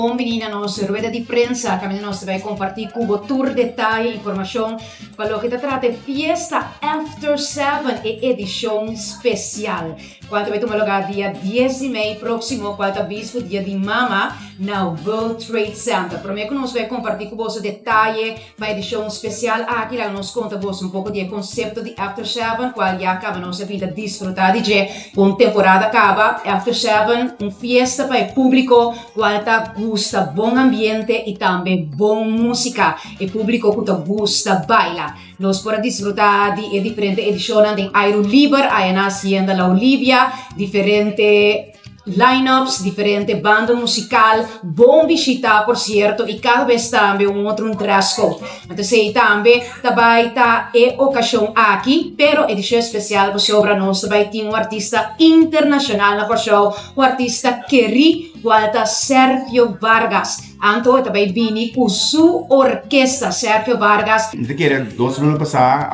Bon bini na nos rueda di prensa kaminda nos ta bai kompartí ku bo tur detaye i informashon pa loke ta trata e fiesta After Seven, e edishon spesial kual ta bai tuma lugá dia dies di mei próksimo kual ta bispu dia di mama na World Trade Center. Promé ku nos bai kompartí ku boso detaye Pa edishon spesial aki laga nos konta boso un poko di e konsepto di After Seven kual ya kaba nos a bin ta disfrutá di dje ku un temporada kaba. After Seven, un fiesta pa e públiko kual ta gusta bon ambiente i tambe bon músika, e públiko ku ta gusta baila. Nos por a disfrutá di e diferente edishonnan den airu liber aya na Hacienda La Olivia, diferente. Line-ups, diferente banda musical, bon bishita por cierto y cada bes tambe un otro un dress code. Anto esey tambe ta bay ta e ocasion aki, pero edicion especial pasobra nos ta bay tin un artista internacional na Corsou, un artista keri cual ta Sergio Vargas. Anto e ta bay bini cu su orkesta, Sergio Vargas. Mi ta kere dos luna pasa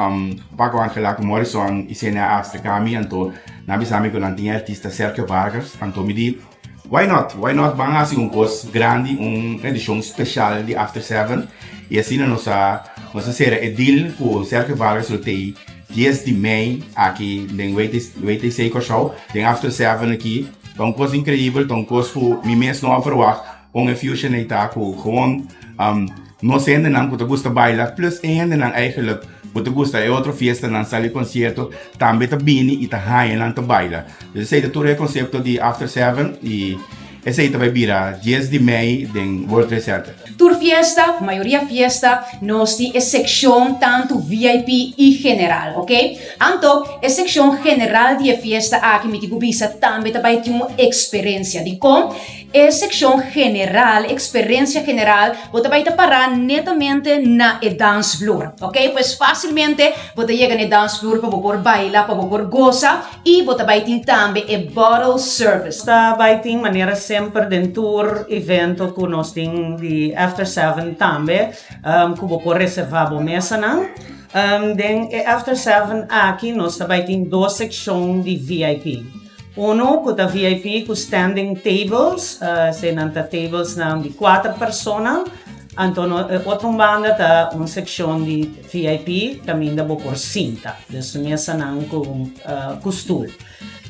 Paco Angela cu Morrison y Senia acerca mi anto Nan bisa mi ku nan tin e artista Sergio Vargas, anto mi di, Why not? Why not ban hasi un kos grandi, un edishon speshal di After Seven? I asina nos a nos a sera e deal ku Sergio Vargas lo tei dies di mei aki den WTC Kòrsou, den After Seven aki. Ta un kos inkreibel, ta un kos ku mi mes no a verwagt kon e fusion ei ta ku gewoon Nos hendenan ku ta gusta baila plus e hendenan eigenlijk ku ta gusta e otro fiestanan sali konsierto tambe ta bini i ta haña nan ta baila. Dus esei ta tur e konsepto di After Seven i esei ta bai bira dies di mei den World Trade Center. Tur fiesta, mayoria fiesta, nos tin e sekshon tantu VIP i general, ok? Anto, e sekshon general di e fiesta aki mi tin ku bisa tambe ta bai tin un eksperensia. Dikon? E sekshon general, eksperensia general, bo ta bai ta pará netamente na e dansvloer, ok? Pues fásilmente bo ta yega na e dansvloer pa bo por baila, pa bo por gosa i bo ta bai tin tambe e bottle service. Ta bai tin manera semper den tur evento ku nos tin di After Seven tambe ku bo por reservá bo mesanan. Den e After Seven aki nos ta bai tin dos sekshon di VIP. Uno ku ta VIP ku standing tables, eseinan ta tablesnan di kuater persona, anto no e otro un banda ta un sekshon di VIP kaminda bo por sinta, dus mesanan ku ku stul.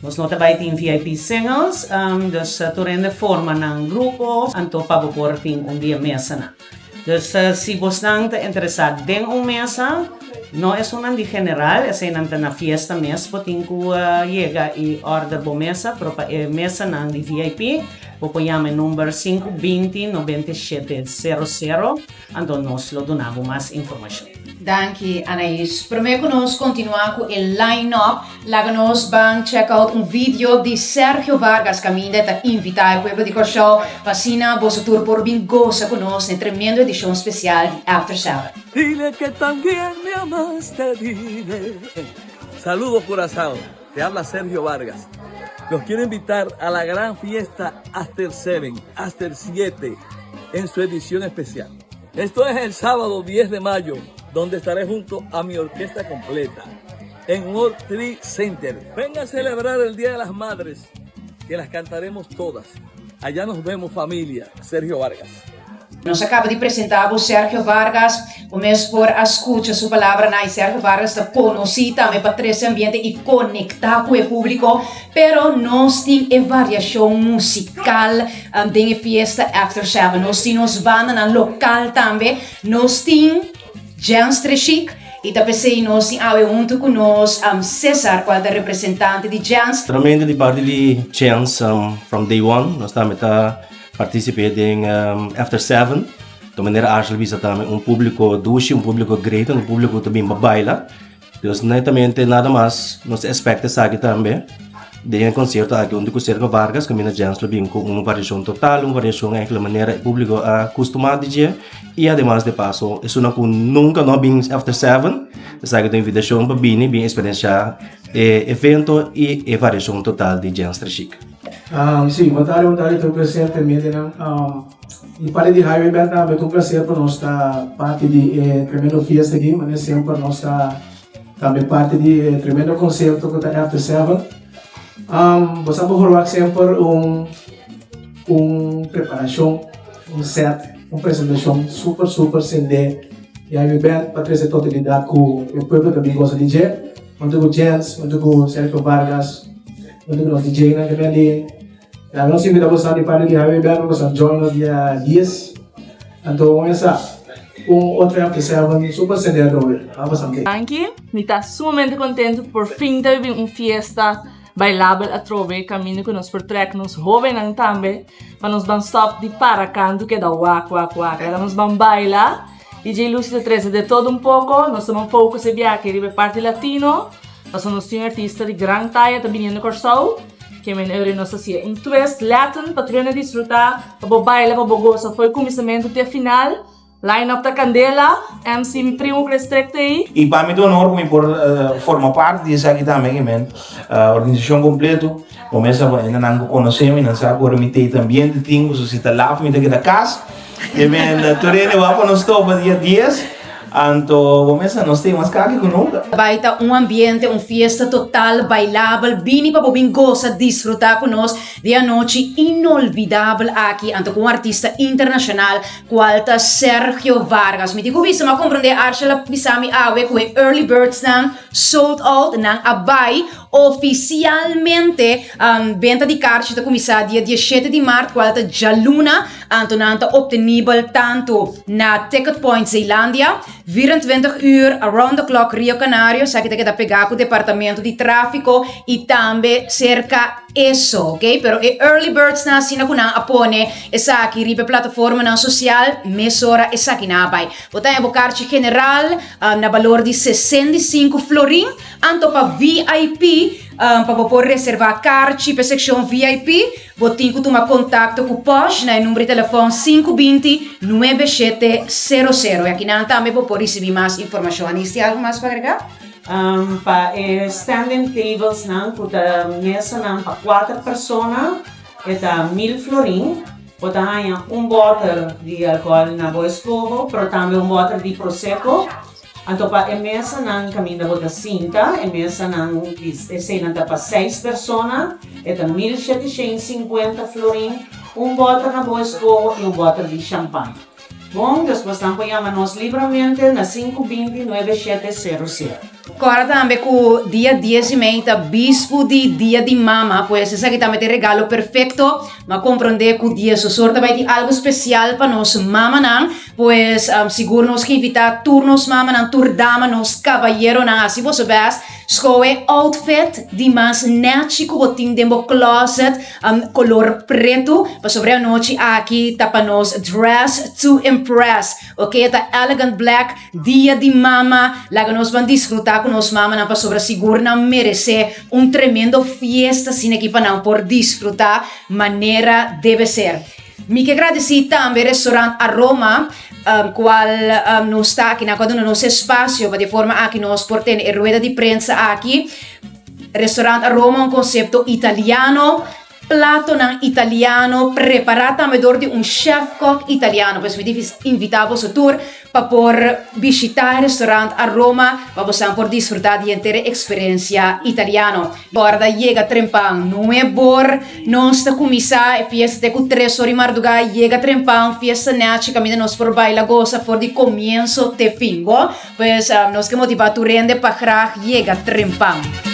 Nos no ta bai tin VIP singles, dus tur hende forma nan grupo anto pa bo por tin un di e mesanan. Dus si bosnan ta interesá den un mesa, no esunnan di general, eseinan ta na fiesta mes bo tin ku yega i order bo mesa, pero pa e mesanan di VIP bo por yama e number sinku binti 97 sero sero, anto nos lo duna bo mas informashon. Danki Anais. Prome ku nos kontinuá ku e line up, laga nos ban check out un video di Sergio Vargas kaminda e ta invitá e pueblo di Kòrsou pa asina boso tur por bin gosa ku nos na e tremendo edishon spesial di After Seven. Dile que también me amaste, dile. Saludos Curazao, te habla Sergio Vargas. Los quiero invitar a la gran fiesta After Seven, After 7, en su edición especial. Esto es el sábado 10 de mayo, donde estaré junto a mi orquesta completa en World Trade Center. Venga a celebrar el Día de las Madres, que las cantaremos todas. Allá nos vemos familia. Sergio Vargas. Nos a kaba di presentá bo Sergio Vargas. Bo mes por a skucha su palabranan i Sergio Vargas ta konosí tambe pa trese ambiente i konektá ku e públiko. Pero nos tin e variashon musikal den e fiesta After Seven. Nos tin nos bandanan lokal tambe. Nos tin Jens Trechic i ta p'esei nos tin awe huntu ku nos Cesar kual ta representante di Jens. Tremendo di parti di Jens from day one nos tambe ta participe den After Seven. Di manera Arshel bisa tambe un publico dushi, un publico great, un publico ku ta bin pa baila. Dus netamente nada mas nos ta expect esaki tambe den e concierto aki hunto cu Sergio Vargas caminda Jens lo bin cu un variacion total, un variacion enkele manera e publico a custuma di dje y ademas de paso esunnan cu nunca no a bin After Seven esaki ta un invitacion pa bini bin experiencia e evento y e variacion total di Jens Trashic. Si, bon tardi, bon tardi tur presente medianan. Di parti di Highway Band tambe ta un placer pa nos ta parti di e tremendo fiesta aki, manera semper nos ta tambe parti di e tremendo concerto cu ta After Seven. Bo sa por verwagt semper un un preparacion. Un set, un presentashon super super sende di Highway Band pa trese totalidat ku e pueblo ta bin gosa di dje. Huntu ku Jens, huntu ku Sergio Vargas, huntu ku nos DJ-nan ke ben di. Ya nos invita boso di parti di Highway Band pa boso join nos dia dies. Anto mesa un otro after seven super sende atrobe. Aba boso. Danki, mi ta sumamente contento por fin ta bibi un fiesta bailabel atrobe caminda cu nos por trek nos hobennan tambe pa nos ban stop di para canto keda wak wak wak laga nos ban baila DJ Lucy ta trece de todo un poco nos ta ban focus e biaha riba e parti latino pasobra nos tin un artista di gran taya ta biniendo Corsou ke men eur nos ta hacia un twist latin pa tur hende disfruta pa bo baila pa bo goza fo'i cuminsamento te final. Line up ta candela, MC mi primo Chris Trick ta ei. Y pa mi ta honor cu mi por forma parti di esaki tambe, ke men organisacion completo. Bo mes sa cu nan cu conoce mi, nan sa cu ora mi ta ambiente tin, pasobra si ta laf mi ta keda cas. Ke men tur hende wak pa nos topa dia dies, anto bo mes sa nos ta mas kaki cu nunca. Bai ta un ambiente, un fiesta total bailabel, bini pa bo bin goza, disfruta cu nos di anochi inolvidabel aki, anto cu un artista internacional Cual ta Sergio Vargas. Mi tin cu bisa, m'a comprende Arshel a bisa mi awe cu e early birds nan sold out, nan a bay oficialmente. Benta di kaartje ta cuminsa dia dieshete di maart, cual ta djaluna, anto nan ta obtenibel tanto na Ticket Point Zeelandia, 24 uur around the clock Rio Canario, esaki ta keda pega cu departamento di trafico y tambe cerca Eso, ok? Pero e early birds nan asina ku nan a pone esaki riba e plataformanan sosial, mesora esaki nan a bai. Bo ta haña bo karchi general na balor di 65 florin, anto pa VIP, pa bo por reservá karchi pa e sekshon VIP, bo tin ku tuma kontakto ku Posh na e number di telefòn 520 9700. I akinan tambe bo por risibí mas informashon. Anis, tin algu mas pa agregá? Pa e standing tables nan ku ta mesanan pa kuater persona e ta mil florin. Bo ta haña un bòter di alkohòl na bo eskoho pero tambe un bòter di prosecco. Anto pa e mesanan kaminda bo ta sinta, e mesanan di eseinan ta pa seis persona e ta 1750 florin, un bòter na bo eskoho i un bòter di champagne. Bon, despues nan por yama nos libramente na 5 20 9 shete sero sero. Kòrda tambe ku dia dies di mei ta bispu di Dia di Mama, pues esaki tambe ta e regalo perfekto. M'a komprondé ku dia sosor ta bai tin algu spesial pa nos mamanan, pues sigur nos ke invitá tur nos mamanan, tur dama, nos kabayeronan hasi boso bèst, skohe outfit di mas nèchi ku bo tin den bo closet. Color preto, pasobra e anochi aki ta pa nos dress to impress, ok, ta elegant black, dia di mama, laga nos ban disfruta cu nos mamanan pasobra sigur nan merece un tremendo fiesta asina aki pa nan por disfruta manera debe ser. Mi ke gradeci tambe restaurant Aroma cual nos ta aki nan cu a duna nos espacio pa di e forma aki nos por tene e rueda di prensa aki. Restaurant Aroma un konsepto italiano, platonan italiano prepará tambe dor di un chef kok italiano. Pues mi ta invitá boso tur pa por bishitá Restaurant Aroma pa bosan por disfrutá di henter e eksperensia italiano. Kòrda yega trempan nuebor nos ta kuminsá e fiesta te ku tres or di mardugá. Yega trempan fiesta nèchi kaminda nos por baila gosa for di komienso te fin. Bo? Pues nos ke motivá tur hende pa graag yega trempan.